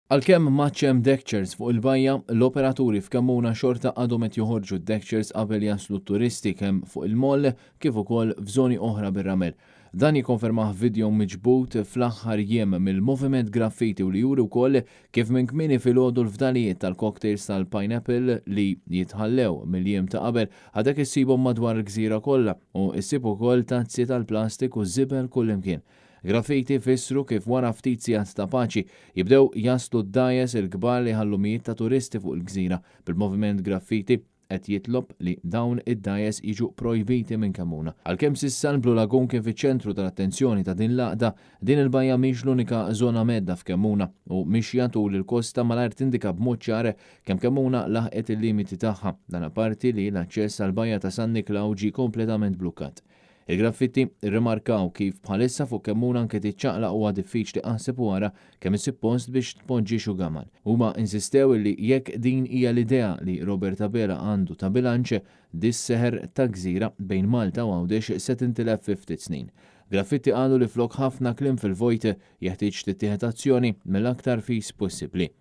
Għalkemm m'għadx hemm deckchairs fuq il-bajja, l-operaturi f'Kemmuna xorta għadhom qed joħorġu d-deckchairs qabel jaslu t-turisti kemm fuq il-moll kif ukoll f'żoni oħra bir-ramel. Dan jikkonfermah vidjow miġbud fl-aħħar jiem mill-Moviment Graffiti u li juri wkoll kif minn kmieni filgħodu l-fdalijiet tal-cocktails tal-pineapple li jitħallew mill-jiem ta' qabel għadek issibhom madwar il-gżira kollha u ssib ukoll tazzi tal-plastik u żibel kullimkien. Graffiti fissru kif wara ftit sigħat ta' paċi, jibdew jaslu d-dgħajjes il-kbar li jħallu mijiet ta' turisti fuq il-gżira, bil-Moviment Graffiti qed jitlob li dawn id-dgħajjes jiġu projbiti minn Kemmuna. Għalkemm s'issa l-Blue Lagoon kien fiċ-ċentru tal-attenzjoni ta' din l-għaqda, din il-bajja mhix l-unika żona mhedda f'Kemmuna u mixja tul il-kosta malajr tindika b'mod ċar kemm Kemmuna laħqet il-limiti tagħha, dan apparti li l-aċċess għall-bajja ta' San Niklaw ġie kompletament blukkat. Il-Graffitti rrimarkaw kif bħalissa fuq Kemmuna anke tiċċaqlaq huwa diffiċli aħseb u ara kemm issib post biex tpoġġi xugaman. Huma insistew illi jekk din hija l-idea li Robert Abela għandu ta' bilanċ, dis-seħer ta' gżira bejn Malta u Għawdex se tintilef fi ftit snin. Graffitti qalu li flok ħafna kliem fil-vojt, jeħtieġ tittieħed azzjoni mill-aktar fis possibbli.